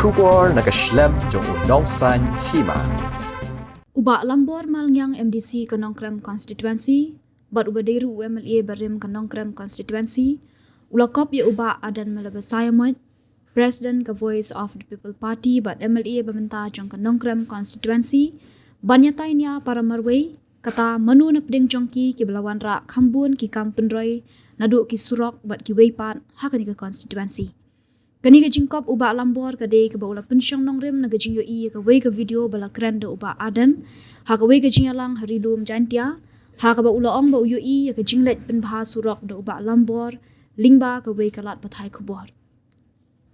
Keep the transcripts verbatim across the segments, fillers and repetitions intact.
Khubor na ka shlem jong u Nongsaiñ Hima. U Bah Lambor Malngiang, M D C ka Nongkrem Constituency, bad uba dei ruh u M L A barim ka Nongkrem Constituency, u la kop ïa u Bah Ardent Miller Basaiawmoit, President ka Voice of the People Party bad M L A ba mynta jong ka Nongkrem Constituency, ban ïatai nia para marwei, kata mano na pdeng jong ki kiba la wanrah kham bun ki kam pynroi naduh ki surok bad kiwei pat ha kane ka constituency. Kane ka jingkop u Bah Lambor ka dei kaba u la pynshong nongrim na ka jingïohi ïa kawei ka video ba la kren da u Bah Ardent ha kawei ka jingïalang ha Ri Lum Jaintia, ha kaba u la ong ba u ïohi ïa ka jingleit pynbha surok da u Bah Lambor lyngba kawei ka lad pathai khubor.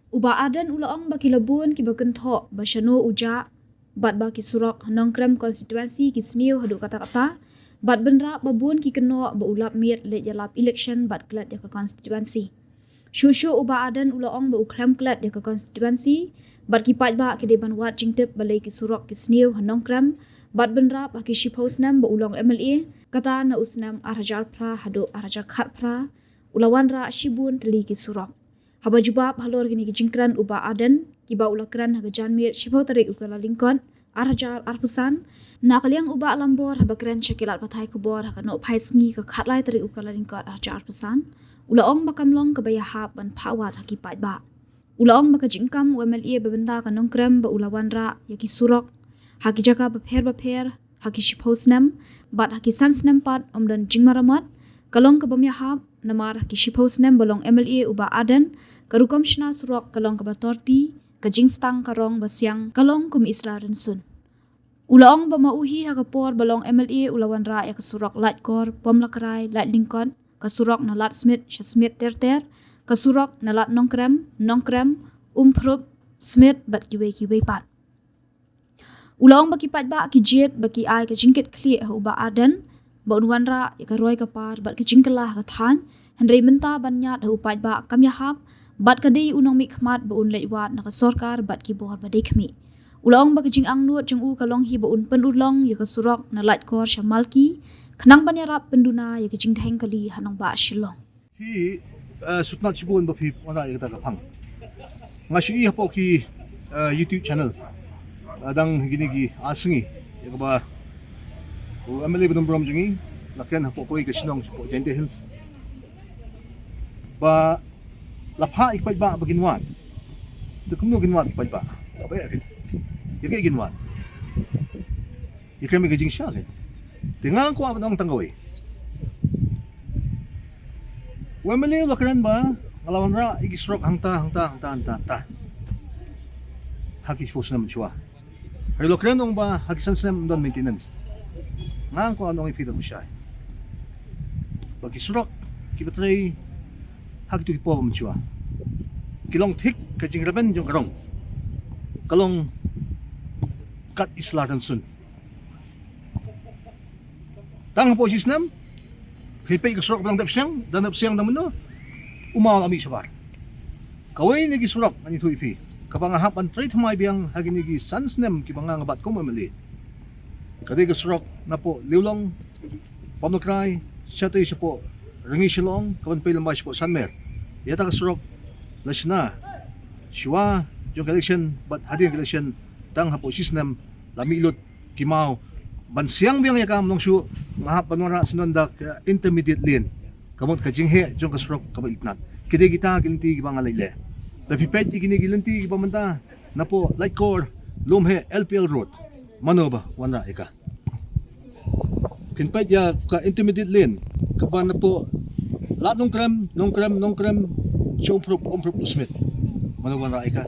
U Bah Ardent u la ong ba ki la bun kiba kynthoh ba shano u jah bad ba ki surok ha Nongkrem Constituency ki sniew haduh katta katta, bad bynrap ba bun ki kynnoh ba u lap miet leit ïalap election bad klet ïa ka constituency. Shuh shuh u Bah Ardent u la ong ba u khlem klet ïa ka constituency bad ki paidbah ki dei ban wad jingtip balei ki surok ki sniew ha Nongkrem, bad bynrap ha ki shiphew snem ba u long M L A, kata na u snem ar hajar phra haduh ar hajar khatphra, u la wanrah shibun tylli ki surok. Haba jubab halor kine ki jingkren u Bah Ardent, kiba u la kren ha ka janmiet shiphew tarik u Kyllalyngkot ar hajar arphew san, na ka liang u Bah Lambor haba kren sha ki lad pathai khubor ha ka nohphaisngi ka khatlai tarik u Kyllalyngkot ar hajar arphew san, u la ong ba kam long kaba ïahap ban phah wad ha ki paidbah. U la ong ba ka jingkam u M L A ba mynta ka Nongkrem ba u la wanrah ïa ki surok ha ki jaka bapher bapher ha ki shiphew snem bad ha ki san snem pat ym don jingmaramot, ka long kaba ym ïahap, namar ha ki shiphew snem ba long M L A u Bah Ardent, ka rukom shna surok ka long kaba torti, ka jingstang ka rong ba siang ka long kum i sla rynsun. U la ong ba ma u hi ha ka por ba long M L A u la wanrah ïa ka surok Laitkor, Pom Lakrai, Laitlyngkot, ka surok na Lad Smit sha Smit Terter, ka surok na Lad Nongkrem, Nongkrem, Umphrup, Smit bad kiwei kiwei pat. U la ong ba ki paidbah ki jied ba ki ai ka jingkitkhlieh ha u Bah Ardent ba un wanrah ïa ka roi ka par bad ka jingkylla ha ka thaiñ, hynrei mynta ban ñiad ha u paidbah kam ïahap, bad ka dei u nongmihkhmat ba un leit wad na ka sorkar bad ki bor ba dei khmih. U la ong ba ka jingangnud jong u ka long hi ba un pynurlong ïa ka surok na Laitkor sha Malki, khnang ban ïarap pynduna ïa ka jingdheng kali ha nongbah Shillong. Hi, eh, sngewtynnat shibun ba phi wanrah ïa kata ka phang. Nga shu ïohi hapoh ki, eh, YouTube channel, eh, dang kine ki ar sngi ïa kaba u M L A ba don burom jong ngi la kren hapoh kawei ka shnong hapoh Jaintia Hills ba la phah ïa ki paidbah ba kin wad. Te kumno kin wad ki paidbah? Ba ïa ki, ïa ki kin wad. Ïa kren bad ka jingshisha kein. Te nga kwah ban ong tang kawei. U M L A u la kren ba nga la wanrah ïa ki surok hangta, hangta, hangta, hangta, hangta ha ki shiphew snem mynshuwa. Hynrei u la kren ong ba ha ki san snem ym don maintenance. Nga kwah ban ong ïa phi da u shai ba ki surok kiba trei ha kito ki por mynshuwa ki long thik ka jingrben jong ka rong, ka long kat i sla rynsun. Tang hapoh shi snem phi peit ka surok ba dang dep siang, dang dep siang dang mynno, u maw la mih shabar. Kawei na ki surok ngan ïathuh ïa phi kaba nga hap ban trei thymmai biang ha kine ki san snem kiba nga nga bat kum M L A, ka dei ka surok napoh Liulong, Pom Lakrai, shatei shapoh Rngi Shillong, kaban pei lyngba shapoh Sanmer. Ïa kata ka surok la shna shuwa jong ka election bad hadien ka election, tang hapoh shi snem la mih lut ki maw. Ban siang biang ïa ka, ym long shuh, nga hap ban wanrah syndon da ka intermediate lane, ka mut ka jingheh jong ka surok kaba itynnad. Ki dei kita ki lynti kiba nga leit leh. Lada phi peit ïa kine ki lynti kiba mynta napoh Laitkor, Lumheh, L P L Road, mano ba wanrah ïa ka? Phin peit ïa ka intermediate lane kaba napoh Lad Nongkrem, Nongkrem, Nongkrem sha Umphrup, Umphrup to Smit, mano ba wanrah ïa ka?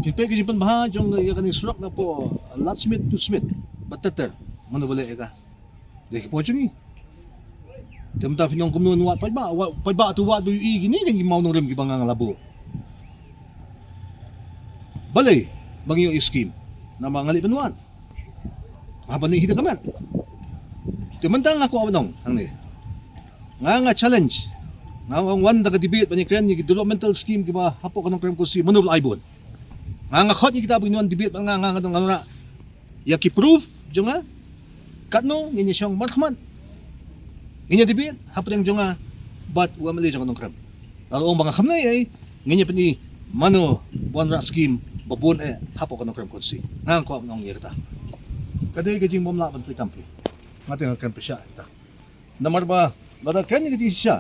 Phin peit ka jingpynbha jong ïa kane surok napoh Lad Smit to Smit bad Terter, mano ba leh ïa ka? Dei ki por jong ngi. Te mynta phin ong kumno ngin wad paidbah, wad paidbah, to wad, to ïohi kine ki maw nongrim kiba nga nga la buh. Balei ba ngi ïoh ïa skim? Namar nga leh pynwad. Nga hap ban leh hi da ka met. Te mynta nga kwah ban ong hangne, nga nga challenge, nga ong wan da ka debate ban ïakren ïa ki developmental scheme kiba hapoh ka Nongkrem Constituency, mano ba la ai bun. Nga nga khot ïa kita ba ngin wan debate bad nga, nga nga dang wanrah ïa ki proof jong nga. Katno ngin ïa shong markhmat, ngin ïa debate hapdeng jong nga bad u M L A jong ka Nongkrem. Lada ong ba nga kham leh ei ei, ngin ïa pyni Mano ban rah skim ba bun eh hapoh ka Nongkrem Constituency? Nga kwah ban ong ïa kata. Ka dei ka jingbymlah ban pyrkhat phi. Nga te nga kren pyrshah ïa kata. Namar ba lada kren ïa ka jingshisha,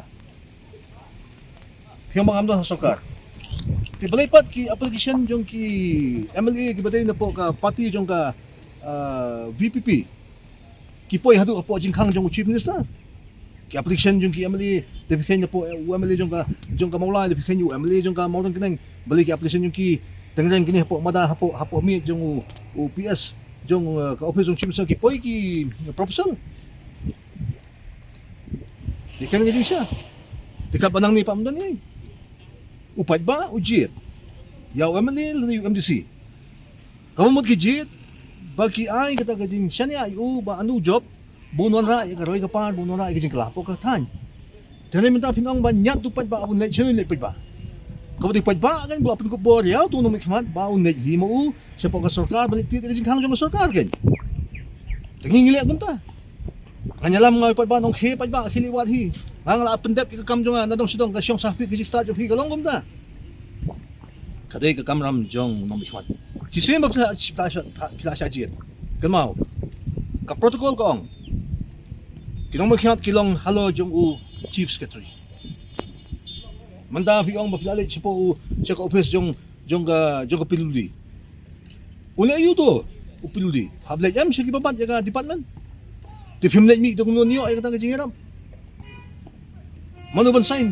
phi ong ba ngam don ha sorkar. Te balei pat ki application jong ki M L A kiba dei na pok ka party jong ka, ah, V P P ki poi haduh hapoh jingkhang jong u Chief Minister. Ki application jong ki M L A da phi kheiñ na pok u M L A jong ka, jong ka Mawlai, da phi kheiñ u M L A jong ka Mawrang Keneng. Balei ki application jong ki teng reng kine hapoh mada, hapoh, hapoh miej jong u, u P S jong, uh, ka office jong Chief Minister ki poi ki proposal. Te kane ka jingshisha. Te katba nangne pat ym don ei. U paidbah u jied ïa u M L A lane u M D C. Kaba mut ki jied ba ki ai kata ka jingshaniah ïa u ba un jop, ba un wanrah ïa ka roi ka par, ba un wanrah ïa ka jingkylla hapoh ka thaiñ. Te mynta phin ong ba ñiad u paidbah, un leit, shen un leit paidbah? Kaba dei paidbah kan ba la pynkup bor ïa uto u nongmihkhmat ba un leit hi ma u shapoh ka sorkar ban leit tied ïa ka jingkhang jong ka sorkar kan. Te ngi ngi leh kumta. Ngan ïalam, nga ïa paidbah, nongkhie paidbah, khie leit wad hi. Nga nga la pyndep ïa ka kam jong nga na dong sha dong, ka shong sah phi, ka jingstad jong phi ka long kumta. Ka dei ka kamram jong u nongmihkhmat. Shisien ba phi la, phi la, phi la shah jied, kynmaw, ka protocol ka ong ki nongmihkhmat ki long halor jong u Chief Secretary. Mynta phi ong ba phi la leit shapoh u, sha ka office jong, jong ka, jong ka P W D. U leh aïu uto u P W D? Hap leit em sha kiba bat ïa ka department? Te phim leit mih te kumno un ïoh ïa kata ka jingïarap? Mano ban sign?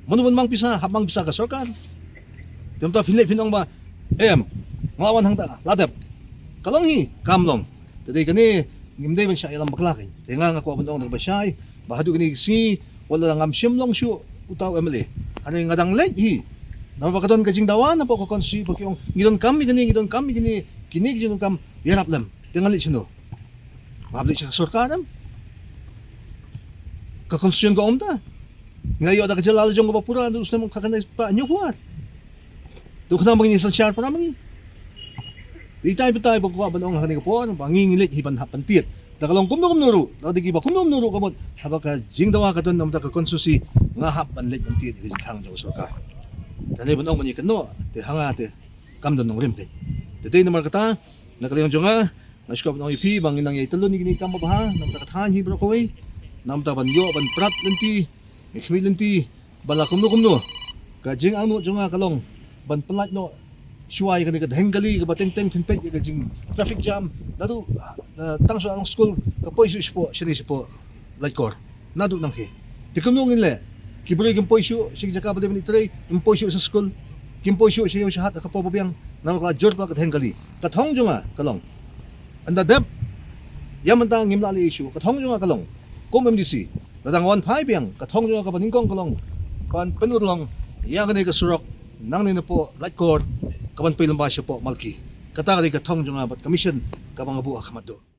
Mano ban mang pisa? Hap mang pisa ka sorkar. Te mynta phin leit phin ong ba, em, nga la wan hangta, la dep. Ka long hi, kam long. Te dei kane ngim dei ban shah ïalam bakla kein. Te nga nga kwah ban ong da kaba shai ba haduh kine ki sngi, wat la ngam shym long shuh uta u M L A, hynrei nga dang leit hi. Namar ba ka don ka jingdawa na pok ka constituency ba ki ong ngi donkam ïa kine, ngi donkam ïa kine, kine ki jingdonkam, ïarap lem. Te ngan leit shano? Nga hap leit sha ka sorkar em? Ka constitution ka ong kumta. Ngi la ïoh da ka jylla la jong kaba pura, da u snem ka kane pat hynñiew phew ar. Te khnang ba ngin ïa synshar para ma ngi. Te itai batai ba kwah ban ong ha kane ka por ba ngi ngi leit hi ban hap ban tied. Da ka long kumno kumno ruh, da ka dei kiba kumno kumno ruh ka mut, haba ka jingdawa ka don na bynta ka constituency, nga hap ban leit ban tied ïa ka jingkhang jong ka sorkar. Te ngi ban ong ban ïakynnoh, te ha nga te kam don nongrim kein. Te dei namar kata, na ka liang jong nga, nga sngewbha ban ong ïa phi ba ngin nang ïai tylli ïa kine ki kam babha na bynta ka thaiñ hi baroh kawei, na bynta ban ïoh ban prat lynti, ïa khmih lynti, ba la kumno kumno. Ka jingangnud jong nga ka long ban pynlait noh shuwa ïa kane ka dheng kali kaba teng teng phin peit ïa ka jing traffic jam. Naduh, eh, tang shuwa long skul ka poi shuh shapoh, shane shapoh Laitkor. Naduh nangkhe. Te kumno ngin leh? Ki briew kim poi shuh sha ki jaka ba dei ban ïatrei, kim poi shuh sha skul, kim poi shuh sha ïew sha hat ha ka por ba biang. Namar ka la jur palat ka dheng kali. Ka thong jong nga ka long, ynda dep ïa mynta ngim lah leh issue, ka thong jong nga ka long, kum M D C, lada nga wan phai biang, ka thong jong nga kaba nyngkong ka long ban pynurlong ïa kane ka surok nangne napoh Laitkor kaban poi lyngba shapoh Malki. Kata ka dei ka thong jong nga bad ka mission kaba nga buh ha khmat duh.